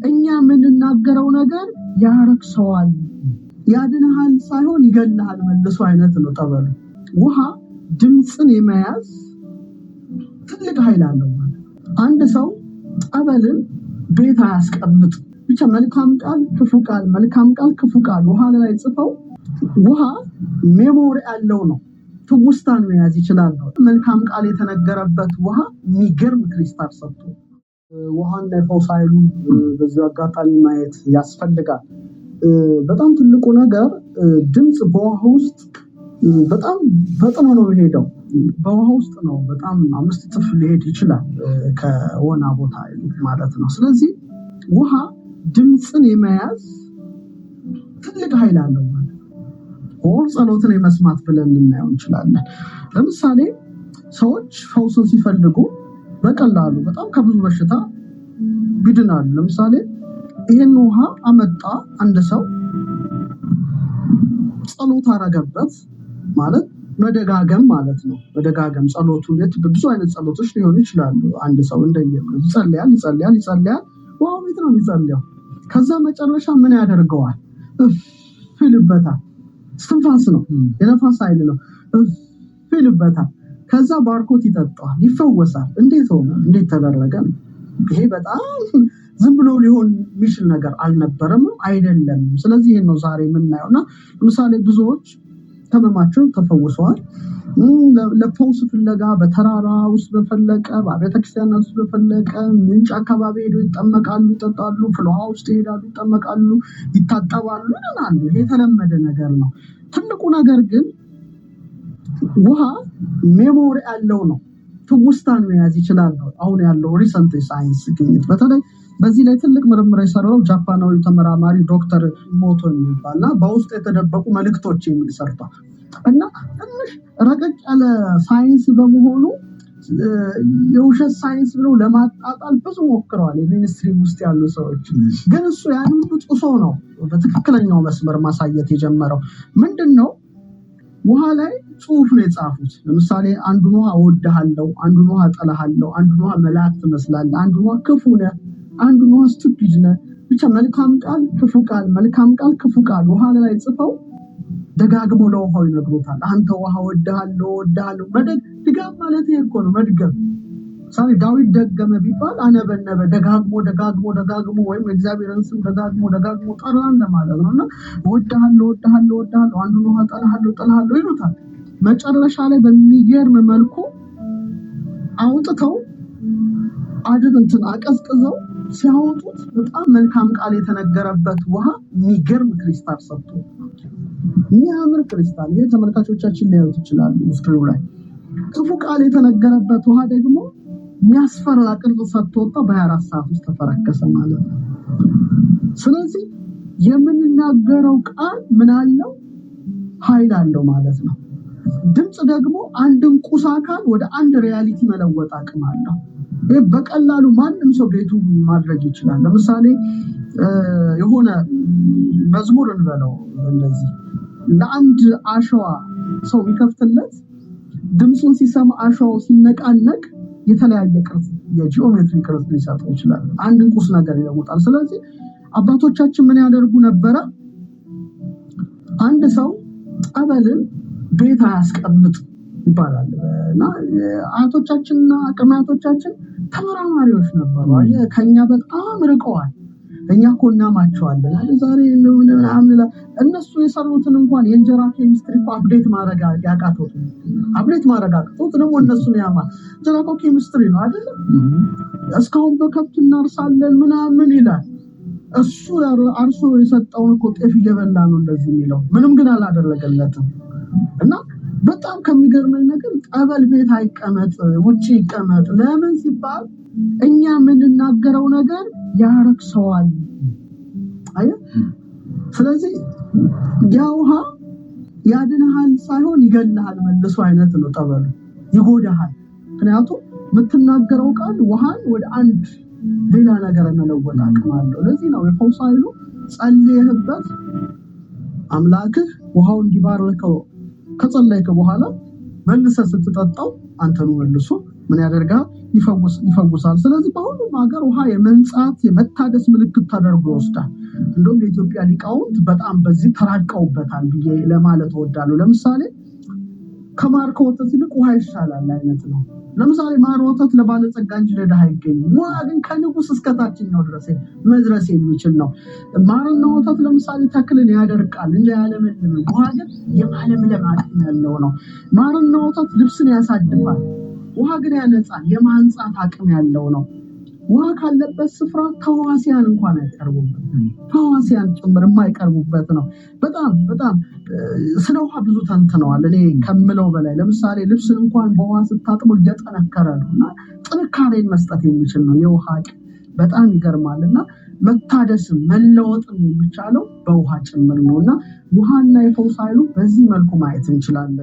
እኛ የምንናገረው ነገር ያረክሰዋል፣ ያድንሃል ሳይሆን ይገልሃል መልሶ አይነት ነው ጠበሉ። ውሃ ድምፅን የመያዝ ትልቅ ኃይል አለው ማለት ነው። አንድ ሰው ጠበልን ቤት አያስቀምጥ ብቻ፣ መልካም ቃል ክፉ ቃል፣ መልካም ቃል ክፉ ቃል ውሃ ላይ ጽፈው፣ ውሃ memory ያለው ነው፣ ትውስታን መያዝ ይችላል ነው። መልካም ቃል የተነገረበት ውሃ የሚገርም ክሪስታል ሰጥቶ፣ ውሃና የፈውስ ኃይሉን በዚሁ አጋጣሚ ማየት ያስፈልጋል። በጣም ትልቁ ነገር ድምፅ በውሃ ውስጥ በጣም ፈጥኖ ነው የሚሄደው። በውሃ ውስጥ ነው በጣም 5 እጥፍ ሊሄድ ይችላል ከወና ቦታ ማለት ነው። ስለዚህ ውሃ ድምፅን የመያዝ ትልቅ ኃይል አለው ማለት ነው። Or ጸሎትን የመስማት ብለን ልናየው እንችላለን። ለምሳሌ ሰዎች ፈውስን ሲፈልጉ በቀላሉ በጣም ከብዙ በሽታ ይድናሉ። ለምሳሌ ይህን ውሃ አመጣ አንድ ሰው፣ ጸሎት አረገበት ማለት መደጋገም ማለት ነው። መደጋገም ጸሎቱ ብዙ አይነት ጸሎቶች ሊሆኑ ይችላሉ። አንድ ሰው እንደየ ይጸልያል፣ ይጸልያል፣ ይጸልያል። ውሃው ቤት ነው የሚጸልየው። ከዛ መጨረሻ ምን ያደርገዋል? እፍ ይልበታል። እስትንፋስ ነው፣ የነፋስ ኃይል ነው። እፍ ይልበታል። ከዛ ባርኮት ይጠጣዋል፣ ይፈወሳል። እንዴት ሆነ? እንዴት ተደረገ? ይሄ በጣም ዝም ብሎ ሊሆን የሚችል ነገር አልነበረም፣ አይደለም። ስለዚህ ይሄን ነው ዛሬ የምናየው። እና ለምሳሌ ብዙዎች ህመማቸው ተፈውሰዋል። ለፈውስ ፍለጋ በተራራ ውስጥ በፈለቀ፣ በአብያተ ክርስቲያናት ውስጥ በፈለቀ ምንጭ አካባቢ ሄደው ይጠመቃሉ፣ ይጠጣሉ። ፍልውሃ ውስጥ ይሄዳሉ፣ ይጠመቃሉ፣ ይታጠባሉ፣ ይድናሉ። ይሄ የተለመደ ነገር ነው። ትልቁ ነገር ግን ውሃ memory ያለው ነው፣ ትውስታን መያዝ ይችላል ነው አሁን ያለው recent science ግኝት። በተለይ በዚህ ላይ ትልቅ ምርምር የሰራው ጃፓናዊ ተመራማሪ ዶክተር ሞቶ የሚባል እና በውስጡ የተደበቁ መልእክቶች የሚል ሰርቷል። እና ትንሽ ረቀቅ ያለ ሳይንስ በመሆኑ የውሸት ሳይንስ ብለው ለማጣጣል ብዙ ሞክረዋል የ mainstream ውስጥ ያሉ ሰዎች። ግን እሱ ያን ሁሉ ጥሶ ነው በትክክለኛው መስመር ማሳየት የጀመረው። ምንድን ነው? ውሃ ላይ ጽሁፍ ነው የጻፉት። ለምሳሌ አንዱን ውሃ እወድሃለሁ፣ አንዱን ውሃ እጠላሃለሁ፣ አንዱን ውሃ መልአክ ትመስላለህ፣ አንዱን ውሃ ክፉ ነህ፣ አንዱን ውሃ stupid ነህ። ብቻ መልካም ቃል ክፉ ቃል፣ መልካም ቃል ክፉ ቃል ውሃ ላይ ጽፈው ደጋግሞ ለውሃው ይነግሩታል። አንተ ውሃ እወድሃለሁ፣ እወድሃለሁ። ድጋም ማለት ይሄ እኮ ነው፣ መድገም። ምሳሌ ዳዊት ደገመ ቢባል አነበነበ፣ ደጋግሞ ደጋግሞ ደጋግሞ ወይም የእግዚአብሔርን ስም ደጋግሞ ደጋግሞ ጠራ እንደማለት ነው። እና እወድሃለሁ፣ እወድሃለሁ፣ እወድሃለሁ፣ አንዱን ውሃ እጠላሃለሁ፣ እጠላሃለሁ ይሉታል። መጨረሻ ላይ በሚገርም መልኩ አውጥተው አድር እንትን አቀዝቅዘው ሲያወጡት በጣም መልካም ቃል የተነገረበት ውሃ የሚገርም ክሪስታል ሰጥቶ፣ የሚያምር ክሪስታል። ይሄ ተመልካቾቻችን ሊያዩት ይችላሉ screen ኑ ላይ። ክፉ ቃል የተነገረበት ውሃ ደግሞ የሚያስፈራ ቅርጽ ሰጥቶ ወጣ። በ24 ሰዓት ውስጥ ተፈረከሰ ማለት ነው። ስለዚህ የምንናገረው ቃል ምን አለው? ኃይል አለው ማለት ነው። ድምፅ ደግሞ አንድን ቁስ አካል ወደ አንድ reality መለወጥ አቅም አለው። ይህ በቀላሉ ማንም ሰው ቤቱ ማድረግ ይችላል። ለምሳሌ የሆነ መዝሙር እንበለው፣ እንደዚህ ለአንድ አሸዋ ሰው ቢከፍትለት ድምፁን ሲሰማ አሸዋው ሲነቃነቅ የተለያየ ቅርጽ፣ የጂኦሜትሪ ቅርጽ ሊሰጠው ይችላል። አንድን ቁስ ነገር ይለውጣል። ስለዚህ አባቶቻችን ምን ያደርጉ ነበረ? አንድ ሰው ጠበልን ቤት አያስቀምጥ ይባላል። እና አያቶቻችንና ቅድመ አያቶቻችን ተመራማሪዎች ነበሩ። አየህ፣ ከኛ በጣም ርቀዋል። እኛ እኮ እናማቸዋለን አይደል? ዛሬ ምናምን እነሱ የሰሩትን እንኳን የእንጀራ ኬሚስትሪ እኮ update ማድረግ ያቃተው፣ update ማድረግ አቅቶት ደግሞ እነሱን ያማል። እንጀራ እኮ ኬሚስትሪ ነው አይደለም? እስካሁን በከብት እናርሳለን ምናምን ይላል። እሱ አርሶ የሰጠውን እኮ ጤፍ እየበላ ነው እንደዚህ የሚለው፣ ምንም ግን አላደረገለትም። እና በጣም ከሚገርመኝ ነገር ጠበል ቤት አይቀመጥ፣ ውጭ ይቀመጥ። ለምን ሲባል እኛ የምንናገረው ነገር ያረክሰዋል። አየህ፣ ስለዚህ ያ ውሃ ያድንሃል ሳይሆን ይገልሃል መልሶ አይነት ነው ጠበሉ፣ ይጎዳሃል። ምክንያቱም የምትናገረው ቃል ውሃን ወደ አንድ ሌላ ነገር መለወጥ አቅም አለው። ለዚህ ነው የፈውስ ኃይሉ ጸልየህበት አምላክህ ውሃው እንዲባርከው ከጸለይክ በኋላ መልሰህ ስትጠጣው አንተኑ መልሶ ምን ያደርጋል? ይፈውሳል። ስለዚህ በሁሉም ሀገር ውሃ የመንጻት የመታደስ ምልክት ተደርጎ ይወስዳል። እንደውም የኢትዮጵያ ሊቃውንት በጣም በዚህ ተራቀውበታል ብዬ ለማለት እወዳለሁ። ለምሳሌ ከማር ከወተት ይልቅ ውሃ ይሻላል አይነት ነው። ለምሳሌ ማር ወተት ለባለጸጋ እንጂ ለድሃ አይገኝም። ውሃ ግን ከንጉስ እስከ ታችኛው ድረስ መድረስ የሚችል ነው። ማርና ወተት ለምሳሌ ተክልን ያደርቃል እንጂ አያለመልምም። ውሃ ግን የማለምለም አቅም ያለው ነው። ማርና ወተት ልብስን ያሳድፋል፣ ውሃ ግን ያነጻል፣ የማንጻት አቅም ያለው ነው። ውሃ ካለበት ስፍራ ተዋሲያን እንኳን አይቀርቡበት፣ ተዋሲያን ጭምር የማይቀርቡበት ነው። በጣም በጣም ስለ ውሃ ብዙ ተንትነዋል፣ እኔ ከምለው በላይ። ለምሳሌ ልብስን እንኳን በውሃ ስታጥበው እየጠነከረ ነው እና ጥንካሬን መስጠት የሚችል ነው የውሃ አቅም። በጣም ይገርማል። እና መታደስም መለወጥም የሚቻለው በውሃ ጭምር ነው እና ውሃና የፈውስ ኃይሉ በዚህ መልኩ ማየት እንችላለን።